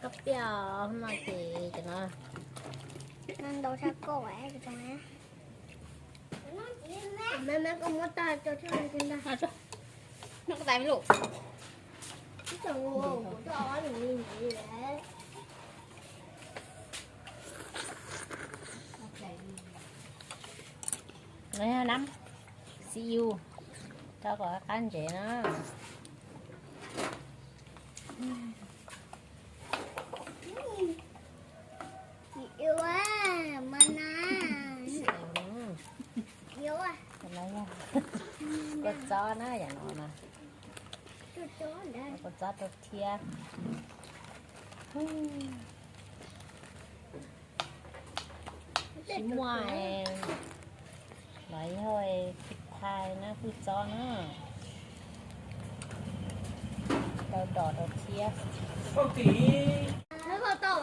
Koj piaj no ces cov no ntau sab koj. Meb, meb, koj muab tag tso thiab. Noj koj tais me lus. Nab xi u, rau kom qab ntsev na. Kua txob na, yam no na. Kua txob rau thiab. Tsis muaj los yog thais na, kua txob na. Rau dos rau thiab. Muaj kua txob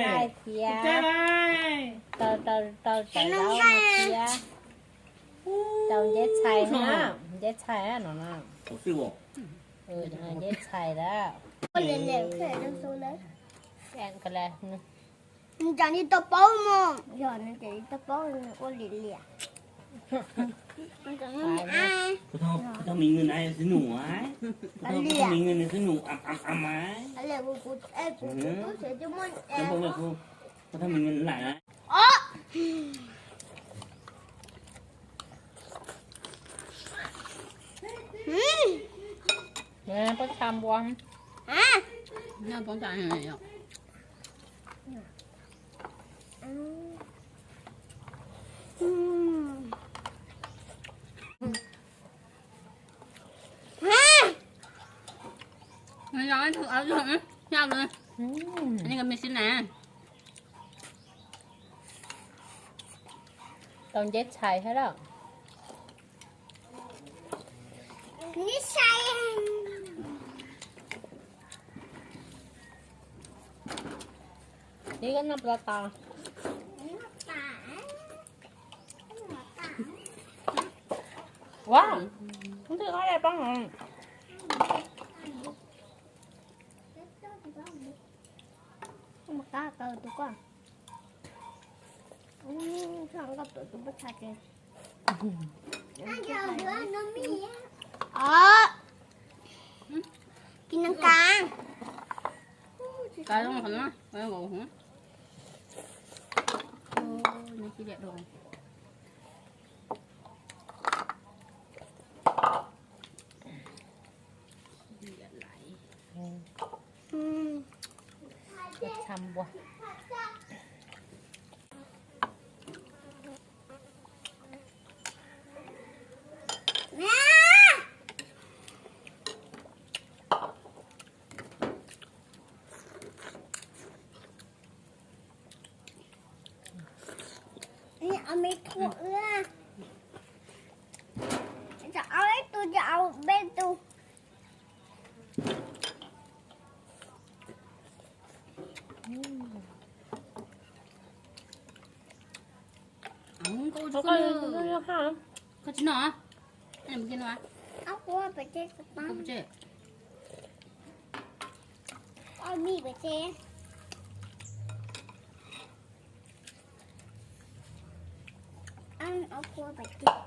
nqaij thiab. Rau, rau, rau cov laub thiab. Rau nceb txhais na, nceb txhais no na. Nceb txhais lawm. Nws tseem li tau paub mog, yog nws tseem li tau paub nws ua liam liam. Kuv thauj me nws na xwb nus, kuv thauj me nws xwb nus am am am. Kuv thauj me nws lawm. Pob txha npua. Nws yog ib tug auv zoo, nyob li. Nim koj me xib na. Tau nceb txhais thiab lawm. Ib koj noj pla tas. Ua, twb qab poob. Mus qab kaw tus koj. Koj tuam tus pob txha ces. Kis nees kas. Kas zoo qhov no, nkaus hov. Nws tsis liam dua. Txha npua. Ua me thuam ua. Tau ib tug ces au peb tug. Koj tsis noj? Ob kuab pem tsev, ob vij pem tsev. Ob kuab pem tsev.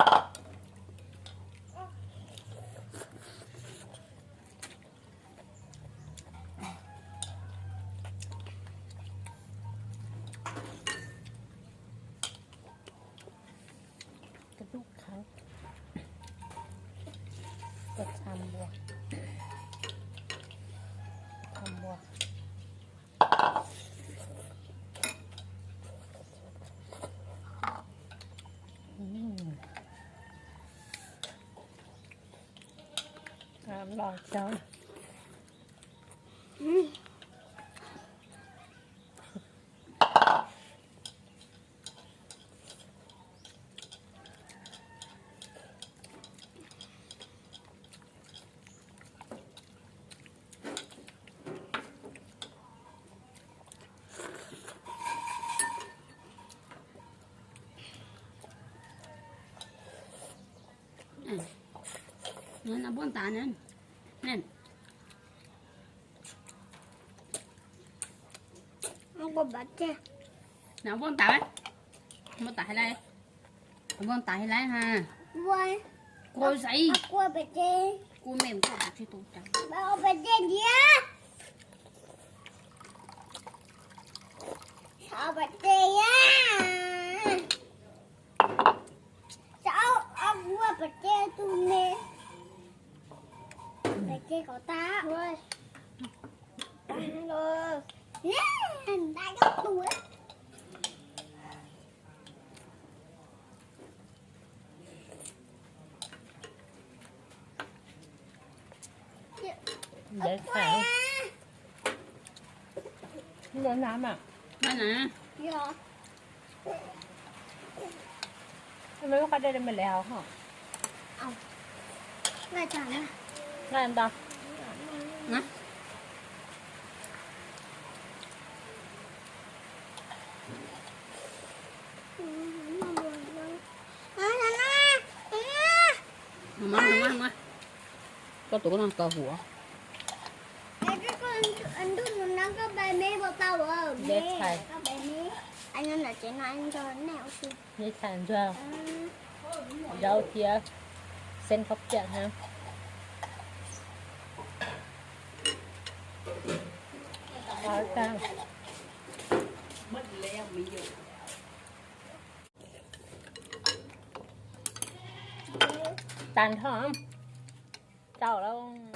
Koj tub khav, koj txha npua, txha npua. Los cov. Nws npuaj ntav na. Nws npuaj ntav hais laiv, npuaj ntav hais laiv, npuaj ntav hais laiv ha. Kua xaiv, kua mej, kua tsis tau cas. Ntawd fais. Noj na mas. Noj na. Muab lub qab dej me le hauv hos. Noj ntau. Koj tus koj noj koj huv. Zeb tshais ntsuag, zaub thiab xeeb khaub piam na. Tag nrho, tau lawm.